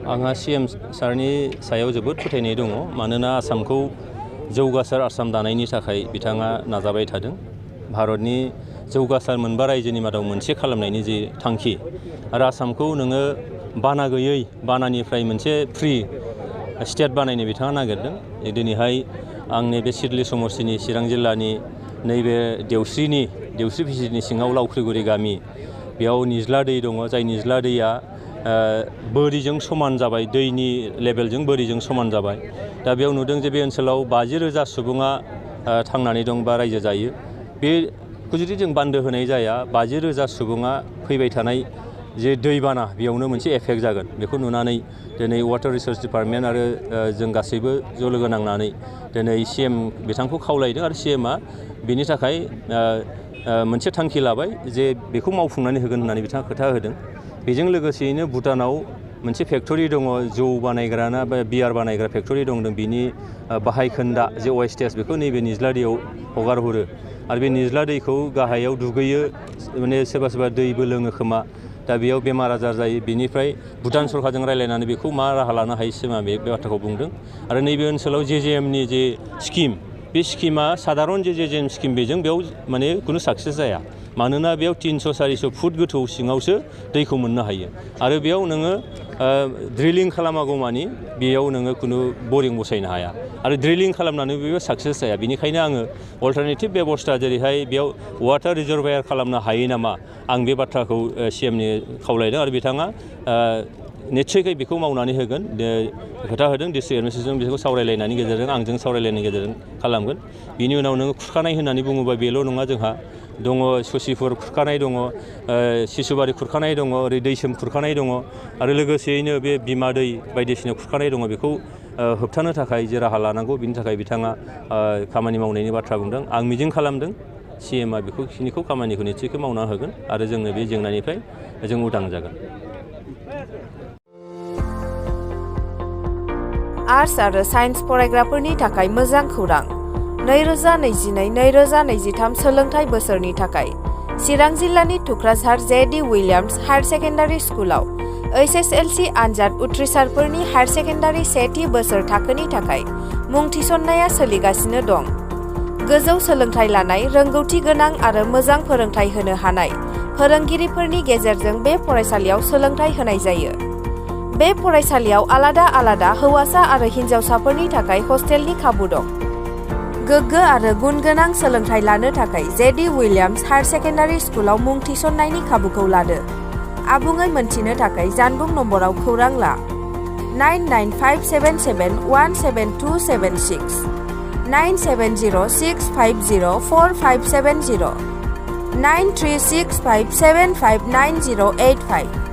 आंहा सीएम सारनि सायाव जोबोद फोथायनाय दङ मानोना आसामखौ जौगासार आसाम दानायनि थाखाय बिथाङा नाजाबाय थादों। भारतनि जौगासार मोनबा रायजोनि मादाव मोनसे खालामनायनि जे थांखि आरो आसामखौ नोङो बाना गैयै बानानिफ्राय मोनसे फ्रि स्टेट बानायनो बिथाङा नागिरदों। दिनैहाय आंनि बे सिडली समस्तिनि चिरां जिल्लानि नैबे देवस्रि भिसिनि सिङाव लावख्रिगुरि गामि बेयाव निज्ला दै दङ, जाय निज्ला दैया बोरिजों समान जाबाय, दैनि लेभेलजों बोरिजों समान जाबाय। दा बेयाव नुदों जे बे ओनसोलाव 50,000 सुबुङा थांनानै दं बा रायजो जायो। बेखौ जुदि जों बान्दो होनाय जाया 50,000 सुबुङा फैबाय थानाय जे दैबाना बेयावनो मोनसे एफेक्ट जागोन। बेखौ नुनानै दिनै वाटार रिसोर्स डिपार्टमेन्ट आरो जों गासैबो ज' लोगो नांनानै दिनै सीएम बिथांखौ खावलायदों आरो सीएमआ बेनि थाखाय मोनसे थांखि लाबाय जे बेखौ मावफुंनानै होगोन होननानै बिथाङा खोथा होदों। बेजों लोगोसेयैनो भुटानाव मोनसे फेक्टरि दङ, जौ बानायग्राना बा बियार बानायग्रा फेक्टरि दं। बिनि बाहायखोन्दा जे वेस्टेज बेखौ नैबे निज्ला दैयाव हगार हरो आरो बे निज्ला दैखौ गाहायाव दुगैयो, माने सोरबा दैबो लोङो खोमा। दा बेयाव बेमार आजार जायो। बेनिफ्राय भुटान सरकारजों रायलायनानै बेखौ मा राहा लानो हायो सिमा बे बाथ्राखौ बुंदों। आरो नैबे ओनसोलाव जेजेएमनि जे स्किम, बे स्किमा साधारन जेजेएम स्किम, बेजों बेयाव माने खुनु साक्सेस जाया। मानोना बेयाव 300-400 फुट गोथौ सिङावसो दैखौ मोननो हायो आरो बेयाव नोङो ड्रिलिं खालामागौमानि बेयाव नोङो खुनु बरिं बसायनो हाया आरो ड्रिलिं खालामनानै बेबो साक्सेस जाया। बेनिखायनो आङो अल्टारनेटिभ बेबस्था जेरैहाय बेयाव वाटार रिजार्भायर खालामनो हायो नामा, आं बे बाथ्राखौ सीएमनि खावलायदों आरो बिथाङा निस्सयकै बेखौ मावनानै होगोन खोथा होदों। डिस्ट्रिक्ट एडमिनिस्ट्रेसनजों बेखौ सावरायलायनायनि गेजेरजों आंजों सावरायलायनायनि गेजेरजों खालामगोन। बिनि उनाव नोङो खुरखानाय होननानै बुङोबा बेल' नङा, जोंहा दङ ससिफोर खुरखानाय दङ, सिसुबारि खुरखानाय दङ, ओरै दैसोम खुरखानाय दङ आरो लोगोसेयैनो बे बिमा दै बायदिसिना खुरखानाय दङ। बेखौ होबथानो थाखाय जे राहा लानांगौ बिनि थाखाय बिथाङा खामानि मावनायनि बाथ्रा बुंदों। आं मिजिं खालामदों सीएमआ बेखिनिखौ खामानिखौ निस्सयखौ मावना होगोन आरो जोङो बे जेंनानिफ्राय जों उदां जागोन। आर्ट्स आरो साइन्स फरायग्राफोरनि थाखाय मोजां खौरां। 2022-2023 सोलोंथाइ बोसोरनि थाखाय चिरां जिल्लानि थुक्राझार जे.डि. उइलियाम्स हायार सेकेन्डारि स्कुलाव HSLC आनजाद उथ्रिसारफोरनि हायार सेकेन्डारि सेथि बोसोर थाखोनि थाखाय मुं थिसननाया सोलिगासिनो दं। गोजौ सोलोंथाइ लानाय, रोंगौथि गोनां आरो मोजां फोरोंथाइ होनो हानाय फोरोंगिरिफोरनि गेजेरजों बे फरायसालियाव सोलोंथाइ होनाय जायो। बे फरायसालियाव आलादा हौवासा आरो हिन्जावसाफोरनि थाखाय हस्टेलनि खाबु दं। गोग्गो आरो गुन गोनां सोलोंथाइ लानो थाखाय जे.डि. उइलियाम्स हायार सेकेन्डारि स्कुलाव मुं थिसननायनि खाबुखौ लादो। आबुङै मोनथिनो थाखाय जानबुं नम्बराव खौरां ला 99577172276 970650457093657590885।